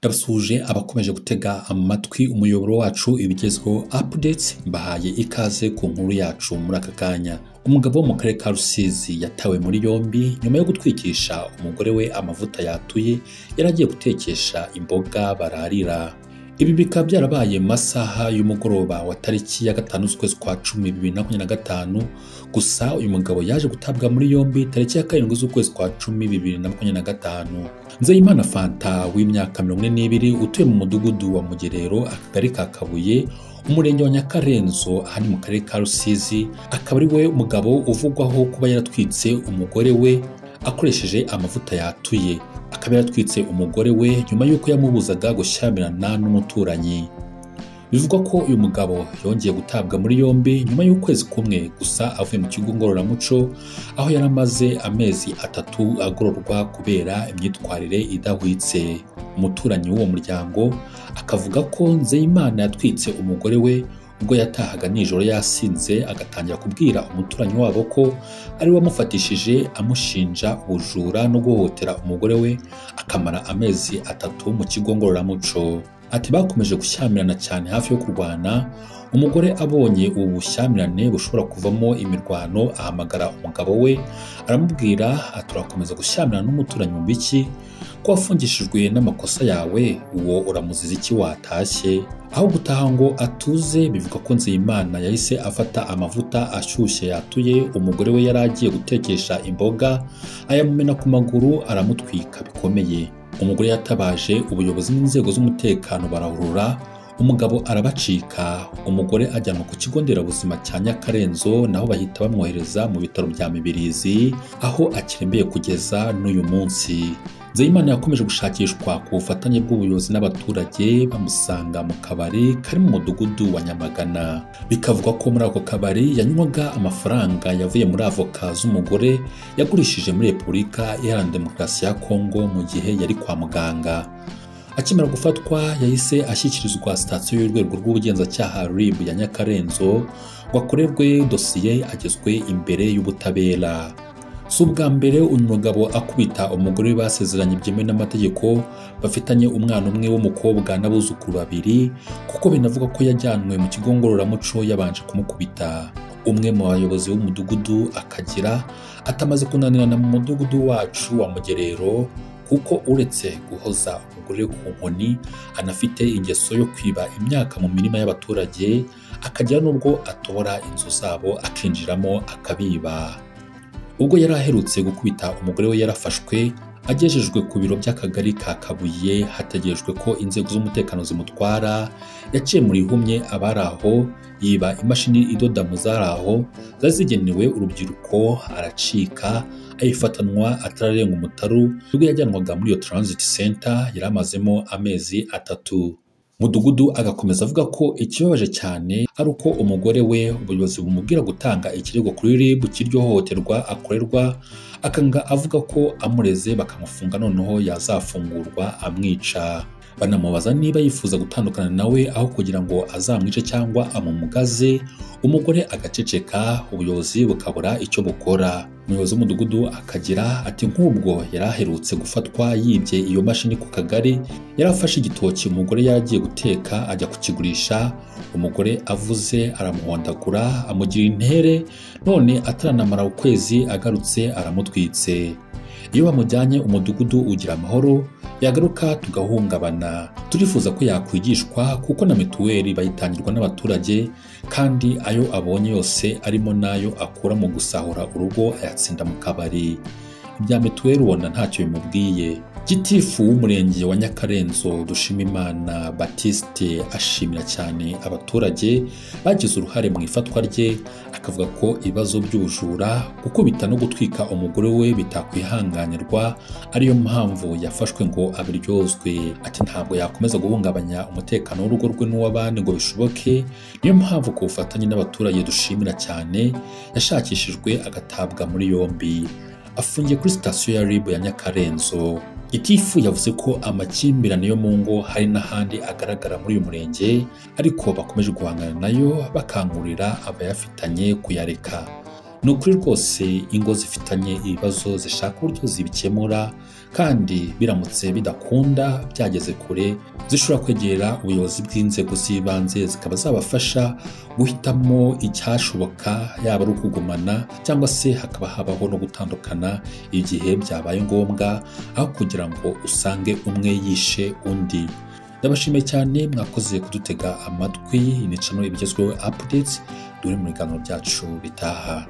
Ndabasuhuje abakomeje gutega amatwi umuyoboro wacu ibigezweho updates, mbahaye ikaze ku nkuru yacu muri aka kanya. Umugabo wo mu karere ka Rusizi yatawe muri yombi nyuma yo gutwikisha umugore we amavuta yatuye yari agiye gutekesha imboga bararira. Ibi bikaba byarabaye mu masaha y'umugoroba wa tariki ya 5 z'ukwezi kwa 10 2025. Gusa uyu mugabo yaje gutabwa muri yombi tariki ya 7 z'ukwezi kwa 10 2025. Nzeyimana Fanta w'imyaka 42 utuye mu mudugudu wa Mugerero, akagari ka Kabuye, umurenge wa Nyakarenzo, aha ni mu karere ka Rusizi, akaba ari we mugabo uvugwaho kuba yaratwitse umugore we akoresheje amavuta yatuye. Akaba yaratwitse umugore we nyuma y'uko yamubuzaga gushyamirana n'umuturanyi. Bivugwa ko uyu mugabo yongeye gutabwa muri yombi nyuma y'ukwezi kumwe gusa avuye mu kigo ngororamuco, aho yari amaze amezi 3 agororwa kubera imyitwarire idahwitse. Umuturanyi w'uwo muryango akavuga ko Nzeyimana yatwitse umugore we ubwo yatahaga nijoro yasinze, agatangira kubwira umuturanyi wabo ko ari we wamufatishije, amushinja ubujura no guhohotera umugore we, akamara amezi 3 mu kigo ngororamuco. Ati bakomeje gushyamirana cyane hafi yo kurwana. Umugore abonye ubu bushyamirane bushobora kuvamo imirwano, ahamagara umugabo we aramubwira ati urakomeza gushyamirana n'umuturanyi mu biki? Ko wafungishijwe n'amakosa yawe, uwo uramuziza iki watashye? Aho gutaha ngo atuze, bivuga ko Nzeyimana yahise afata amavuta ashyushye yatuye umugore we yari agiye gutekesha imboga, ayamumena ku maguru aramutwika bikomeye. Umugore yatabaje ubuyobozi n'inzego z'umutekano barahurura, umugabo arabacika. Umugore ajyanwa ku kigo nderabuzima cya Nyakarenzo, naho bahita bamwohereza mu bitaro bya Mibirizi aho akirembeye kugeza n'uyu munsi. Nzeyimana yakomeje gushakishwa ku bufatanye bw'ubuyobozi n'abaturage, bamusanga mu kabari kari mu mudugudu wa Nyamagana. Bikavugwa ko muri ako kabari yanywaga amafaranga yavuye muri avoka z'umugore yagurishije muri Repubulika Iharanira Demokarasi ya Kongo mu gihe yari kwa muganga. Akimara gufatwa yahise ashyikirizwa sitasiyo y'urwego rw'ubugenzacyaha RIB ya Nyakarenzo ngo akorerwe dosiye agezwe imbere y'ubutabera. Si ubwa mbere uyu mugabo akubita umugore basezeranye byemewe n'amategeko, bafitanye umwana umwe w'umukobwa n'abuzukuru 2, kuko binavuga ko yajyanwe mu kigo ngororamuco yabanje kumukubita. Umwe mu bayobozi b'umudugudu akagira atamaze kunanirana mu mudugudu wacu wa Mugerero, kuko uretse guhoza umugore ku nkoni anafite ingeso yo kwiba imyaka mu mirima y'abaturage, akagira n'ubwo atobora inzu zabo akinjiramo akabiba. Ubwo yari aherutse gukubita umugore we yarafashwe, agejejwe ku biro by'akagari ka Kabuye hategerejwe ko inzego z'umutekano zimutwara. Yaciye muri ihumye abari aho, yiba imashini idoda mu zari aho zari zigenewe urubyiruko, aracika ayifatanwa atararenga umutaru. Ubwo yajyanwaga muri iyo transit center yari amazemo amezi 3. Mudugudu agakomeza avuga ko ikibabaje cyane ari uko umugore we ubuyobozi bumubwira gutanga ikirego kuri RIB cy'iryo hohoterwa akorerwa, akanga avuga ko amureze bakamufunga noneho yazafungurwa amwica. Banamubaza niba yifuza gutandukana nawe aho kugira ngo azamwice cyangwa amumugaze, umugore agaceceka, ubuyobozi bukabura icyo bukora. Umuyobozi w'umudugudu akagira ati nk'ubwo yari aherutse gufatwa yibye iyo mashini ku kagari, yari afashe igitoki umugore yaragiye guteka ajya kukigurisha, umugore avuze aramuhondagura amugira intere, none ataranamara ukwezi agarutse aramutwitse. Iyo bamujyanye umudugudu ugira amahoro, yagaruka tugahungabana. Turifuza ko yakwigishwa kuko na mituweli bayitangirwa n'abaturage, kandi ayo abonye yose arimo n'ayo akura mu gusahura urugo ayatsinda mu kabari. Ibya mituweli ubona ntacyo bimubwiye. Gitifu w'umurenge wa Nyakarenzo Dushimimana Baptiste ashimira cyane abaturage bagize uruhare mu ifatwa rye, akavuga ko ibibazo by'ubujura, gukubita no gutwika umugore we bitakwihanganirwa, ariyo mpamvu yafashwe ngo abiryozwe. Ati ntabwo yakomeza guhungabanya umutekano w'urugo rwe n'uw'abandi ngo bishoboke, niyo mpamvu ku bufatanye n'abaturage dushimira cyane yashakishijwe agatabwa muri yombi. Afungiye kuri sitasiyo ya RIB ya Nyakarenzo. Gitifu yavuze ko amakimbirane yo mu ngo hari n'ahandi agaragara muri uyu murenge, ariko bakomeje guhangana nayo bakangurira abayafitanye kuyareka. Ni ukuri rwose ingo zifitanye ibibazo zishaka uburyo zibikemura, kandi biramutse bidakunda byageze kure zishobora kwegera ubuyobozi bw'inzego z'ibanze zikaba zabafasha guhitamo icyashoboka, yaba ari ukugumana cyangwa se hakaba habaho no gutandukana igihe byabaye ngombwa, aho kugira ngo usange umwe yishe undi. Ndabashimiye cyane mwakoze kudutega amatwi. Ni channel ibigezweho updates, dore mu biganiro byacu bitaha.